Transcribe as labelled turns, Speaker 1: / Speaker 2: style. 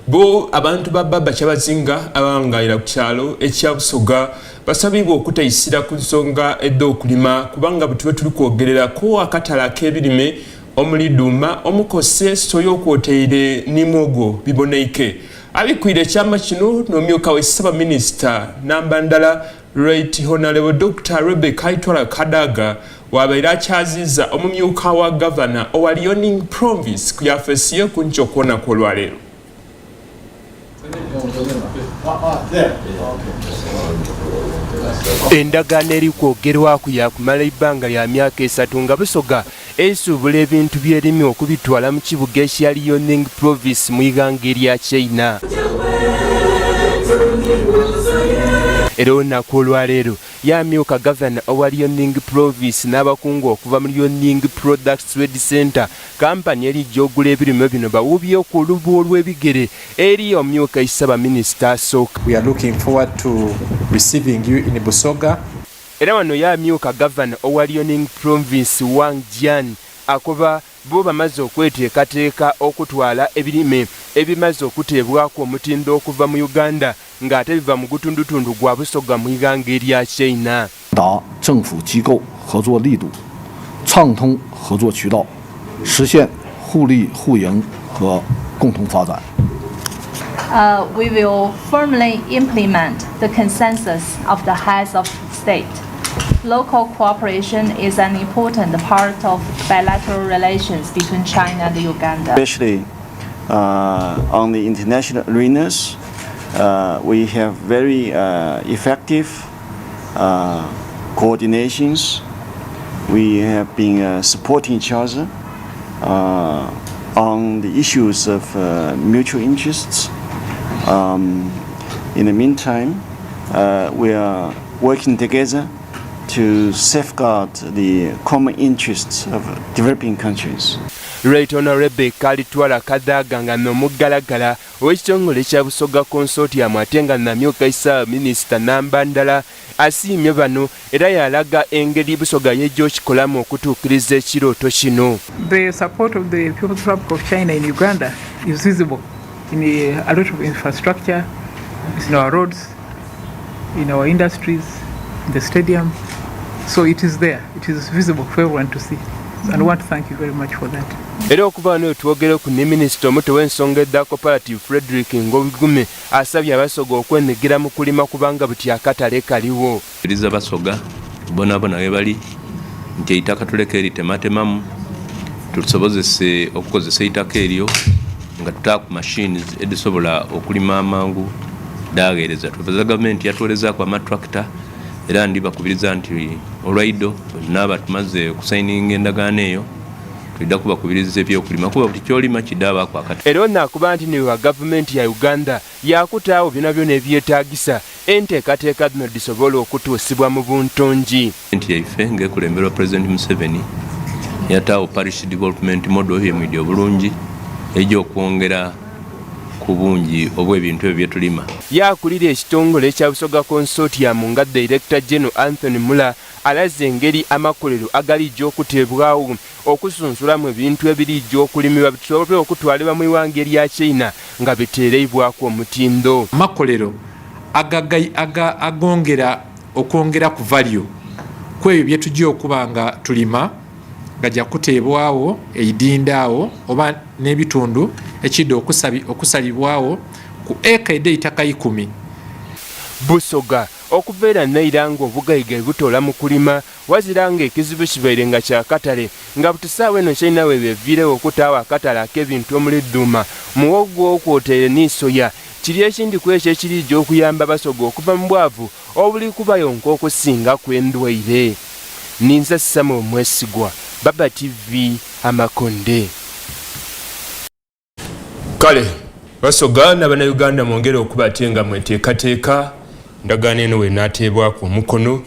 Speaker 1: Bo abantu ba Baba Kyabazinga abawangalira ku kyalo ekya Busoga basabibwa okutaisira ku nsonga edh'okulima kubanga buti wetuli kwogererako akatale ak'ebirime omuli duuma, omukose, soya okwotaire ni mwogo biboneike. Abikwire ekyama kino n'omyuka we Ssaabaminisita namba ndala Right Honourable Dokita Rebecca Itwala Kadaga wabaire akyaziza omumyuka wa gavana owa Liaoning Province ku yafeesi ye ku nkya okwonaku olwaleero.
Speaker 2: Endagaano eri kwogerwaku yakumala eibanga lya myaka esatu nga Busoga esuubula ebintu by'erimi okubitwala mu kibuga ekya Liaoning Province mu ighanga erya China. Era olunaku olwaleero yaamyuka Gavana owa Liaoning Province n'abakungu okuva mu Liaoning Products Trade Centre, kampani erija ogula ebirime bino bawuubyeku olubu olw'ebigere eri omyuka Ssabaminisita asooka.
Speaker 3: We are looking forward to receiving you in Busoga.
Speaker 2: Era wano yaamyuka Gavana owa Liaoning Province Wang Jian akoba bo bamaze okweteekateeka okutwala ebirime ebimaze okuteebwaku omutindo okuva mu Uganda nga ate biva mu gutundutundu gwa Busoga mu ighanga erya China.
Speaker 4: 达政府机构合作力度，畅通合作渠道，实现互利互赢和共同发展。
Speaker 5: We will firmly implement the consensus of the heads of state. Local cooperation is an important part of bilateral relations between China and Uganda.
Speaker 6: Especially on the international arenas, we have very effective coordinations. We have been supporting each other on the issues of mutual interests. In the meantime, we are working together to safeguard the common interests of developing countries.
Speaker 2: Right Honorable Kalitwala Kadaga nga n'omuggalagala ow'ekitongole kya Busoga Consortium ate nga namyuka Ssaabaminisita namba ndala asiimye bano era yalaga engeri Busoga yejja okikolamu okutuukiriza ekirooto kino.
Speaker 7: The support of the People's Republic of China in Uganda is visible in a lot of infrastructure, in our roads, in our industries, in the stadium. So it is there, it is visible for everyone to see. And I want to thank you very much for that.
Speaker 2: Era okuva wano twogere ku ne minisita omuto w'ensonga edda cooperative Frederick Ngobigume asabye Abasoga okwenyigira mu kulima kubanga buti akatale kaliwo.
Speaker 8: Eriza Basoga bonabona we bali nti eitaka tuleke eritematemamu tusobozese okukozesa eitaka eryo nga tutaaku machines edisobola okulima amangu daghereza. Twebaza gavumenti yatwolezaku amatractor era ndi bakubiriza nti olwaido naaba tumaze okusaininga endagaano eyo twidda kubakubiriza ebyokulima kuba buli kyolima kidaabaku akati.
Speaker 2: Era ono akuba nti niwa gavumenti ya Uganda yakutaawo byona byona ebyetaagisa enteekateeka zino dhisobola okutuusibwa mu buntungi.
Speaker 8: Gavumenti yaife ng'ekulemberwa Pulezidenti Museveni yataawo Parish Development Model yemwidi obulungi egy'okwongera ku bungi obw'ebintu ebyo byetulima.
Speaker 2: Yakulira ekitongole ekya Busoga Consortium nga Director General Anthony Mula alaze engeri amakolero agalijja okuteebwawo okusunsulamu ebintu ebirijja okulimibwa bisobole okutwalibwa mu ighanga erya China nga biteereibwaku omutindo.
Speaker 3: Amakolero agongera okwongera ku value ku ebyo byetujja okuba nga tulima gajja kuteebwawo eidinda awo oba n'ebitundu ekidda okusalibwawo ku eka edh'eitaka ikumi.
Speaker 2: Busoga okuva era neira nga obugaiga ebutoola mu kulima wazira nga ekizibu kibaire nga kya katale nga buti saawa eno China webeviiregho okutaagho akatale ak'ebintu omuli dhuuma, muwogo kwotaire ni soya kiri ekindi ku ekyo ekiriija okuyamba Abasoga okuva mu bwavu obuli kubayonka okusingaku endwaire. Ninze Samuel Mwesigwa, Baba TV, Amakonde.
Speaker 1: Kale Basoga n'Abannayuganda mwongere okuba ate nga mweteekateeka ndagaano eno wenateebwaku omukono.